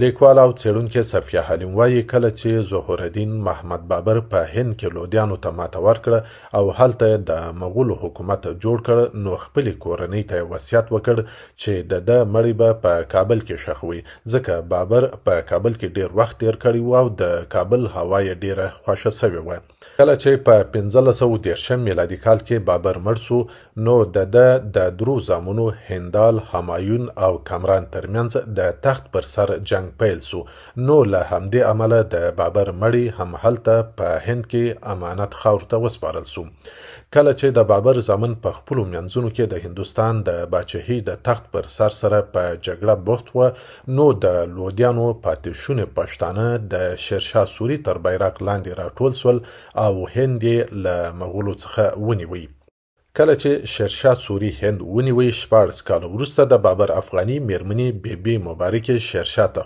لیکواله او څېړونکې صفیه حلیم وايي، کله چې ظهورالدین محمد بابر په هند کې لودیانو ته ماته ورکړه او هلته یې د مغولو حکومت جوړ کړ، نو خپلې کورنۍ ته یې وصیت وکړ چې د ده مړی به په کابل کې ښخوي، ځکه بابر په کابل کې ډېر وخت تېر کړی و او د کابل هوا یې ډېره خوښه شوې وه. کله چې په 1530 میلادي کال کې بابر مړ شو، نو د ده د درو زامنو هندال، همایون او کامران ترمنځ د تخت پر سر جنګ پیل شو، نو له همدې امله د بابر مړی هم هلته په هند کې امانت خاورو ته وسپارل شو. کله چې د بابر زامن په خپلو منځونو کې د هندوستان د باچهي د تخت پر سر سره په جګړه بوخت وه، نو د لودیانو پاتې شونې پښتانه د شیرشاه سوري تر بیرغ لاندې راټول شول او هند یې له مغولو څخه ونیوی. کله چې شیرشاه سوري هند ونیوی، 16 کاله وروسته د بابر افغاني میرمنې بي بي مبارکې شیرشاه ته